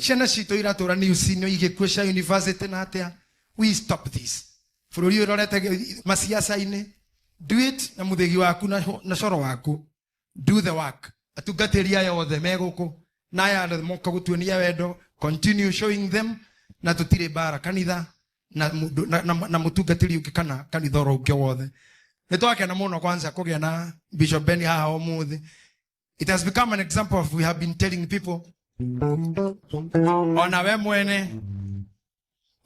Ciana citũ iratũra news-inĩ igĩkua cia university na atĩa. We stop this. Bũrũri ũyũ ũrorete maciaca-inĩ. Do it na mũthĩgi waku na coro waku. Do the work. Atungatĩri aya othe me gũkũ na aya othe moka gũtuonia wendo, continue showing them na tũtirĩ mbara kanitha na mũndũ- na mũtungatĩri ũngĩ kana kanitha oro ũngĩ wothe. Nĩ twakena mũno kwanza kũgĩa na Bishop Ben haha ũmũthĩ. It has become an example of we have been telling people. Ona we mwene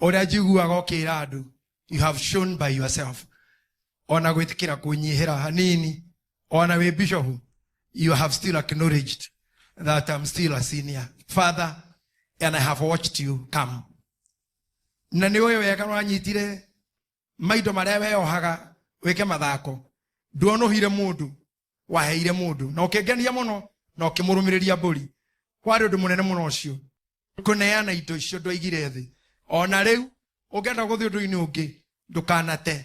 ũrĩa njiguaga ũkĩra andũ, you have shown by yourself. Ona gwĩtĩkĩra kũnyihĩra hanini, ona wĩ bishop, you have still acknowledged that I'm still a senior father and I have watched you come. Na nĩ ũĩ wega wanyitire maindo marĩa weyohaga wĩke mathako, nduonũhire mũndũ, waheire mũndũ na ũkĩngenia mũno na ũkĩmũrũmĩrĩria mbũri. Warĩ ũndũ mũnene mũno ũcio kũneana indo icio ndwaigire thĩ. Ona rĩu ũngĩenda gũthiĩ ũndũ-inĩ ũngĩ, ndũkanate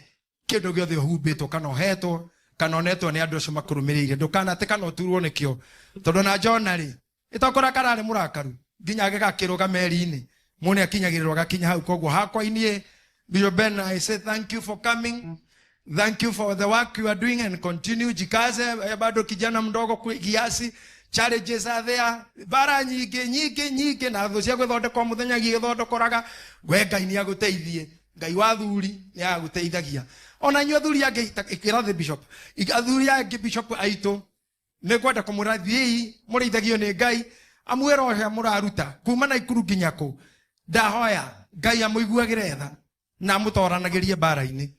kĩndũ gĩothe ũhumbĩtwo kana ũhetwo kana onetwo nĩ andũ acio makũrũmĩrĩire, ndũkanate kana ũturwo nĩkĩo, tondũ na Jona rĩ ĩtokora kararĩ mũrakaru nginya agĩgakĩrũga meri-inĩ mũne akinyagĩrĩrwo agakinya hau. Koguo hakwa inie Bishop Ben, I say thank you for coming. Thank you for the work you are doing and continue. Jikaze, bado kijana mdogo kiasi. Challenges are there. Bara nyingĩ nyingĩ nyingĩ na thũ cia gwĩthondeka mũthenya gĩthondekoraga. We Ngai nĩ agũteithie. Ngai wa athuri nĩ agũteithagia. Ona inyuĩ athuri angĩ ĩkĩra the bishop. Athuri angĩ bishop aitũ nĩ ngwenda kũmwĩra thiĩi mũrĩithagio nĩ Ngai amwĩra ũrĩa mũraruta kuma na ikuru nginya kũ. Ndahoya Ngai amũiguagĩre tha na amũtoranagĩrie mbara-inĩ.